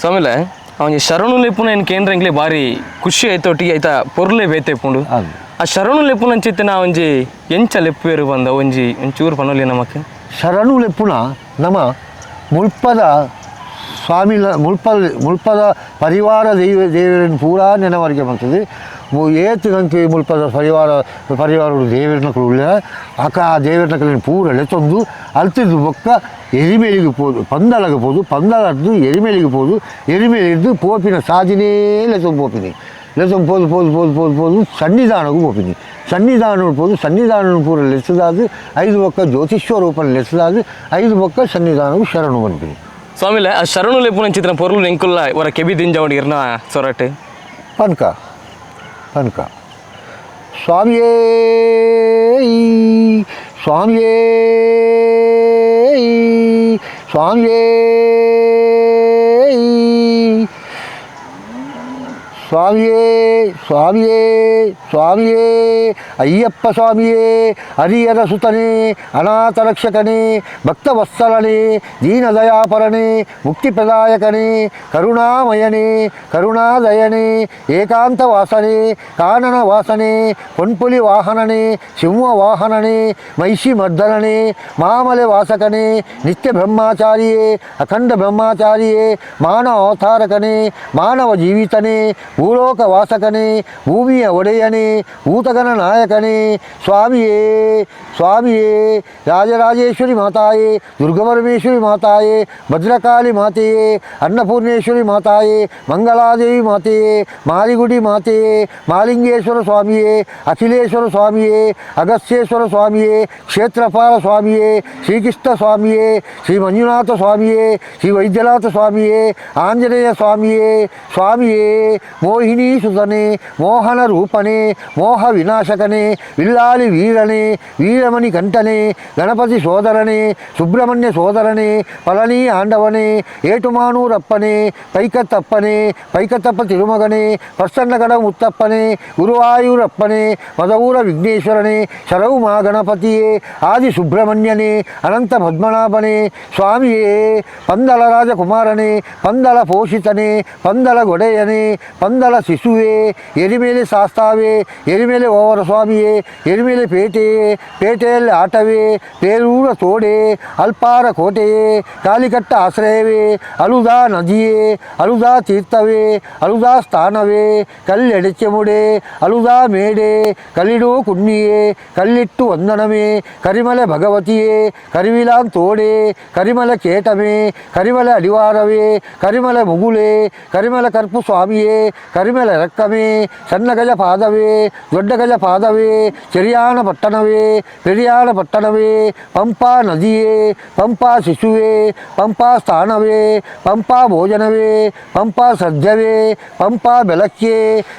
ಸ್ವಾಮಿಲೆ ಅವನಿಗೆ ಶರಣು ಲೆಪ್ಪುನ ಏನು ಕೇಂದ್ರ ಎಂಕ್ಲೆ ಬಾರಿ ಖುಷಿ ಆಯ್ತು ಒಟ್ಟಿಗೆ ಆಯ್ತಾ ಪೊರ್ಲೆ ಬೇತೆ ಪುಂಡು. ಅದು. ಆ ಶರಣು ಲೆಪ್ಪುನಂಚಿತ್ತಿನ ಒಂಜಿ ಎಂಚ ಲೆಪ್ಪುವೇರು ಬಂದ ಒಂಜಿ ಒಂಚೂರು ಪನೊಲಿ ನಮಕ್. ಶರಣು ಲೆಪ್ಪುನ ನಮ ಮುಲ್ಪದ ಸ್ವಾಮಿಲ ಮುಲ್ಪ ಮುಲ್ಪದ ಪರಿವಾರ ದೈವ ದೇವರನ್ನು ಪೂರಾ ನೆನವರಿಗೆ ಬರ್ತದೆ. ಏತ್ ನಂಗೆ ಮುಲ್ಪದ ಪರಿವಾರ ಪರಿವಾರ ದೇವರನ್ನ ಉಳ್ಳ ಅಕ್ಕ ಆ ದೇವರನ್ನ ಕಲಿನ ಪೂರ ಲೆತ್ತೊಂದು ಅಲ್ತಿದ್ದು ಬೊಕ್ಕ ಎರಿಮೇಲಿಗೆ ಪೋದು ಪಂದಳಗೆ ಪೋದು ಪಂದಳದ್ದು ಎರಿಮೇಲಿಗೆ ಪೋದು ಎರಿಮೇಲಿದ್ದು ಪೋಪಿನ ಸಾಧಿನೇ ಲೆತ್ತೊಂದು ಪೋಪಿನಿ ಲೆತ್ತೊಂದು ಪೋದು ಪೋದು ಪೋದು ಪೋದು ಪೋದು ಸನ್ನಿಧಾನಕ್ಕೂ ಪೋಪಿನಿ ಸನ್ನಿಧಾನ ಪೋದು ಸನ್ನಿಧಾನ ಪೂರ ಲೆತ್ತದಾದು ಐದು ಬೊಕ್ಕ ಜ್ಯೋತಿಷ್ವರೂಪನ ಲೆತ್ತದಾದು ಐದು ಬೊಕ್ಕ ಸನ್ನಿಧಾನಕ್ಕೂ ಶರಣು ಪನ್ಪಿನಿ. ಸ್ವಾಮಿಲೆ ಆ ಶರಣು ಲೆಪ್ಪುನಂಚಿತ್ತಿನ ಪೊರ್ಲು ಎಂಕುಲ್ಲ ಒರ ಕೆಬಿ ದಿಂಜವಡಿ ಇರ್ನ ಸೊರಟೆ. ಪನ್ಕ ಪನ್ಕ ಸ್ವಾಮಿಯೇ ಸ್ವಾಮಿಯೇ ಸ್ವಾಮಿಯೇ ಸ್ವಾಮಿಯೇ ಸ್ವಾಮಿಯೇ ಸ್ವಾಮಿಯೇ ಅಯ್ಯಪ್ಪ ಸ್ವಾಮಿಯೇ ಹರಿಹರ ಸುತನೇ ಅನಾಥ ರಕ್ಷಕನೇ ಭಕ್ತವತ್ಸಲನೇ ದೀನದಯಾಪರನೇ ಮುಕ್ತಿಪ್ರದಾಯಕನೇ ಕರುಣಾಮಯನೇ ಕರುಣಾದಯನೇ ಏಕಾಂತ ವಾಸನೆ ಕಾನನ ವಾಸನೆ ಪೊನ್ಪುಲಿ ವಾಹನನೇ ಸಿಂಹ ವಾಹನನೇ ಮಹಿಷಿ ಮರ್ದನನೇ ಮಾಮಲೆ ವಾಸಕನೇ ನಿತ್ಯ ಬ್ರಹ್ಮಚಾರಿಯೇ ಅಖಂಡ ಬ್ರಹ್ಮಚಾರಿಯೇ ಮಾನವ ಅವತಾರಕನೇ ಮಾನವ ಜೀವಿತನೇ ಭೂಲೋಕ ವಾಸಕನೇ ಭೂಮಿಯ ಒಡೆಯನೇ ಭೂತಗಣ ನಾಯಕನೇ ಸ್ವಾಮಿಯೇ ಸ್ವಾಮಿಯೇ ರಾಜರಾಜೇಶ್ವರಿ ಮಾತಾಯೇ ದುರ್ಗಪರಮೇಶ್ವರಿ ಮಾತಾಯೇ ಭದ್ರಕಾಳಿ ಮಾತೆಯೇ ಅನ್ನಪೂರ್ಣೇಶ್ವರಿ ಮಾತಾಯೇ ಮಂಗಳಾದೇವಿ ಮಾತೆಯೇ ಮಾರಿಗುಡಿ ಮಾತೆಯೇ ಮಾಲಿಂಗೇಶ್ವರ ಸ್ವಾಮಿಯೇ ಅಖಿಲೇಶ್ವರ ಸ್ವಾಮಿಯೇ ಅಗಸ್ತ್ಯೇಶ್ವರ ಸ್ವಾಮಿಯೇ ಕ್ಷೇತ್ರಪಾಲ ಸ್ವಾಮಿಯೇ ಶ್ರೀಕೃಷ್ಣ ಸ್ವಾಮಿಯೇ ಶ್ರೀ ಮಂಜುನಾಥ ಸ್ವಾಮಿಯೇ ಶ್ರೀ ವೈದ್ಯನಾಥ ಸ್ವಾಮಿಯೇ ಆಂಜನೇಯ ಸ್ವಾಮಿಯೇ ಸ್ವಾಮಿಯೇ ಮೋಹಿನಿ ಸುತನೇ ಮೋಹನ ರೂಪನೇ ಮೋಹ ವಿನಾಶಕನೇ ವಿಲ್ಲಾಲಿ ವೀರನೇ ವೀರಮಣಿ ಕಂಠನೇ ಗಣಪತಿ ಸೋದರನೇ ಸುಬ್ರಹ್ಮಣ್ಯ ಸೋದರನೇ ಪಳನಿ ಆಂಡವನೇ ಏಟುಮಾನೂರಪ್ಪನೇ ಪೈಕತ್ತಪ್ಪನೇ ಪೈಕತ್ತಪ್ಪ ತಿರುಮಗನೇ ಪ್ರಸನ್ನಗಡ ಮುತ್ತಪ್ಪನೇ ಗುರುವಾಯೂರಪ್ಪನೇ ಮದವೂರ ವಿಘ್ನೇಶ್ವರನೇ ಶರವು ಮಾ ಗಣಪತಿಯೇ ಆದಿ ಸುಬ್ರಹ್ಮಣ್ಯನೇ ಅನಂತ ಪದ್ಮನಾಭನೇ ಸ್ವಾಮಿಯೇ ಪಂದಳ ರಾಜಕುಮಾರನೇ ಪಂದಳ ಪೋಷಿತನೇ ಪಂದಳ ಗೊಡೆಯನೇ ಪಂದಳ ಶಿಶುವೇ ಎರಿಮೇಲೆ ಶಾಸ್ತಾವೇ ಎರಿಮೇಲೆ ಓವರ ಸ್ವಾಮಿಯೇ ಎರಿಮೇಲೆ ಪೇಟೆಯೇ ಪೇಟೆಯಲ್ಲಿ ಆಟವೇ ಪೇರೂರ ತೋಡೆ ಅಲ್ಪಾರ ಕೋಟೆಯೇ ಕಾಲಿಕಟ್ಟ ಆಶ್ರಯವೇ ಅಲುದಾ ನದಿಯೇ ಅಲುದಾ ತೀರ್ಥವೇ ಅಲುದಾ ಸ್ಥಾನವೇ ಕಲ್ಲೆಡೆಚೆಮುಡೆ ಅಲುದಾ ಮೇಡೆ ಕಲಿಡು ಕುಣ್ಣಿಯೇ ಕಲ್ಲಿಟ್ಟು ವಂದನಮೇ ಕರಿಮಲೆ ಭಗವತಿಯೇ ಕರಿವಿಲಾನ್ ತೋಡೆ ಕರಿಮಲೆ ಕೇಟಮೇ ಕರಿಮಲೆ ಅಡಿವಾರವೇ ಕರಿಮಲೆ ಮುಗುಲೆ ಕರಿಮಲೆ ಕರ್ಪು ಸ್ವಾಮಿಯೇ ಕರಿಮಲೆ ರಕ್ಕಮೇ ಸಣ್ಣ ಗಜ ಪಾದವೇ ದೊಡ್ಡ ಗಜ ಪಾದವೇ ಚೆರಿಯಾನ ಪಟ್ಟಣವೇ ಪೆರಿಯಾನ ಪಟ್ಟಣವೇ ಪಂಪಾ ನದಿಯೇ ಪಂಪಾ ಶಿಶುವೇ ಪಂಪಾ ಸ್ಥಾನವೇ ಪಂಪಾ ಭೋಜನವೇ ಪಂಪಾ ಸದ್ಯವೇ ಪಂಪಾ ಬೆಳಕ್ಕೆ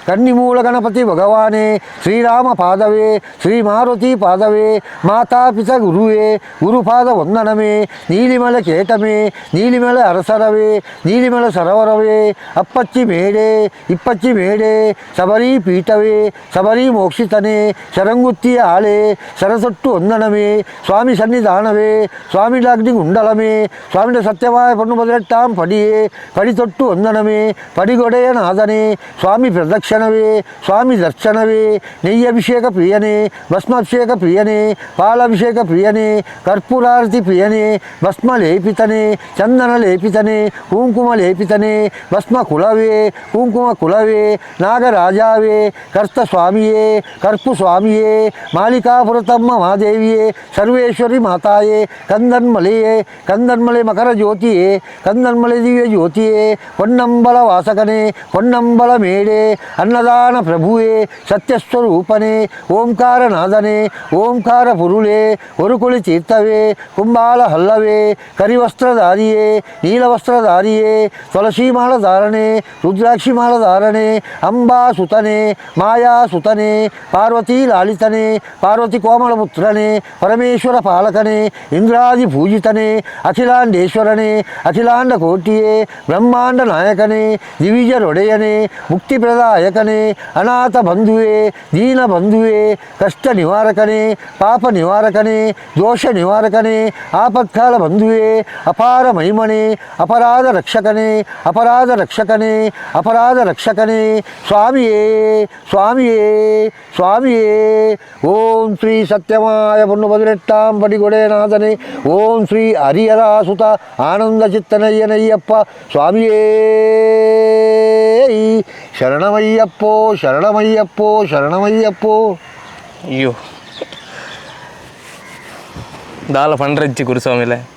ಕನ್ನಿಮೂಲ ಗಣಪತಿ ಭಗವಾನೇ ಶ್ರೀರಾಮ ಪಾದವೇ ಶ್ರೀ ಮಾರುತಿ ಪಾದವೇ ಮಾತಾಪಿತ ಗುರುವೇ ಗುರುಪಾದ ವಂದನಮೇ ನೀಲಿಮಲೆ ಕೇಟಮೇ ನೀಲಿಮಲೆ ಅರಸರವೇ ನೀಲಿಮಲೆ ಸರೋವರವೇ ಅಪ್ಪಚ್ಚಿ ಮೇಡೆ ಇಪ್ಪಚ್ಚಿ ಮೇಡೆ ಶಬರಿ ಪೀಠವೇ ಶಬರಿ ಮೋಕ್ಷಿತನೇ ಶರಂಗುತ್ತಿಯ ಆಳೆ ಸರಸೊಟ್ಟು ವಂದನಮೇ ಸ್ವಾಮಿ ಸನ್ನಿಧಾನವೇ ಸ್ವಾಮಿ ಲಾಗ್ನಿ ಗುಂಡಲಮೇ ಸ್ವಾಮಿ ಸತ್ಯವಾಯ ಪಣ್ಣು ಮೊದಲೆಟ್ಟಾಂ ಪಡಿಯೇ ಪಡಿತೊಟ್ಟು ವಂದನಮೇ ಪಡಿಗೊಡೆಯ ನಾದನೇ ಸ್ವಾಮಿ ಪ್ರದಕ್ಷಿಣವೇ ಸ್ವಾಮಿ ದರ್ಶನವೇ ನೆಯ್ಯಭಿಷೇಕ ಪ್ರಿಯನೇ ಭಸ್ಮಾಭಿಷೇಕ ಪ್ರಿಯನೇ ಪಾಲಾಭಿಷೇಕ ಪ್ರಿಯನೇ ಕರ್ಪೂರಾರತಿ ಪ್ರಿಯನೇ ಭಸ್ಮ ಲೇಪಿತನೇ ಚಂದನ ಲೇಪಿತನೇ ಕುಂಕುಮ ಲೇಪಿತನೇ ಭಸ್ಮ ಕುಲವೇ ಕುಂಕುಮ ಕುಲವೇ ನಾಗರಾಜಾವೇ ಕರ್ತ ಸ್ವಾಮಿಯೇ ಕರ್ಪು ಸ್ವಾಮಿಯೇ ಮಾಲಿಕಾಪುರತಮ್ಮ ಮಹಾದೇವಿಯೇ ಸರ್ವೇಶ್ವರಿ ಮಾತಾಯೇ ಕಂದನ್ಮಲೆಯೇ ಕಂದನ್ಮಲೆ ಮಕರ ಜ್ಯೋತಿಯೇ ಕಂದನ್ಮಲೆ ದಿವ್ಯ ಜ್ಯೋತಿಯೇ ಹೊನ್ನಂಬಲ ವಾಸಕನೇ ಹೊನ್ನಂಬಲ ಮೇಡೆ ಅನ್ನದಾನ ಪ್ರಭುವೇ ಸತ್ಯಸ್ವರೂಪನೇ ಓಂಕಾರನಾದನೇ ಓಂಕಾರ ಪುರುಳೇ ಒರುಕುಳಿ ತೀರ್ಥವೇ ಕುಂಬಾಲ ಹಲ್ಲವೇ ಕರಿವಸ್ತ್ರಧಾರಿಯೇ ನೀಲವಸ್ತ್ರಧಾರಿಯೇ ತುಳಸಿ ಮಾಲಧಾರಣೆ ರುದ್ರಾಕ್ಷಿ ಮಾಲಧಾರಣೆ. ನಿವಾರಣೆ, ಅಂಬಾ ಸುತನೆ, ಮಾಯಾ ಸುತನೆ, ಪಾರ್ವತಿ ಲಾಲಿತನೆ, ಪಾರ್ವತಿ ಕೋಮಲಪುತ್ರನೇ, ಪರಮೇಶ್ವರ ಪಾಲಕನೇ, ಇಂದ್ರಾದಿ ಪೂಜಿತನೇ, ಅಖಿಲಾಂಡೇಶ್ವರನೇ, ಅಖಿಲಾಂಡ ಕೋಟಿಯೇ, ಬ್ರಹ್ಮಾಂಡ ನಾಯಕನೇ, ದಿವಿಜರೊಡೆಯನೇ, ಮುಕ್ತಿ ಪ್ರದಾಯಕನೇ, ಅನಾಥ ಬಂಧುವೇ, ದೀನ ಬಂಧುವೇ, ಕಷ್ಟ ನಿವಾರಕನೇ, ಪಾಪ ನಿವಾರಕನೇ, ದೋಷ ನಿವಾರಕನೇ, ಆಪತ್ಕಾಲ ಬಂಧುವೇ, ಅಪಾರ ಮಹಿಮನೇ, ಅಪರಾಧ ರಕ್ಷಕನೇ, ಅಪರಾಧ ರಕ್ಷಕನೇ, ಅಪರಾಧ ರಕ್ಷಕನೇ, ಸ್ವಾಮಿಯೇ, ಸ್ವಾಮಿಯೇ, ಸ್ವಾಮಿಯೇ. ಓಂ ಶ್ರೀ ಸತ್ಯಮಾಯ ಪೊನ್ನು ಪದಿನೆಟ್ಟಾಂ ಪಡಿಗೊಡೆನಾಥನೇ, ಓಂ ಶ್ರೀ ಹರಿಹರಾಸುತ ಆನಂದ ಚಿತ್ತನಯ್ಯನಯ್ಯಪ್ಪ ಸ್ವಾಮಿಯೇ, ಶರಣಮಯ್ಯಪ್ಪೋ, ಶರಣಮಯ್ಯಪ್ಪೋ, ಶರಣಮಯ್ಯಪ್ಪೋ. ಅಯ್ಯೋ, ದಾಲ ಪಂಡ್ರಜ್ಜಿ ಗುರುಸ್ವಾಮಿಲೆ.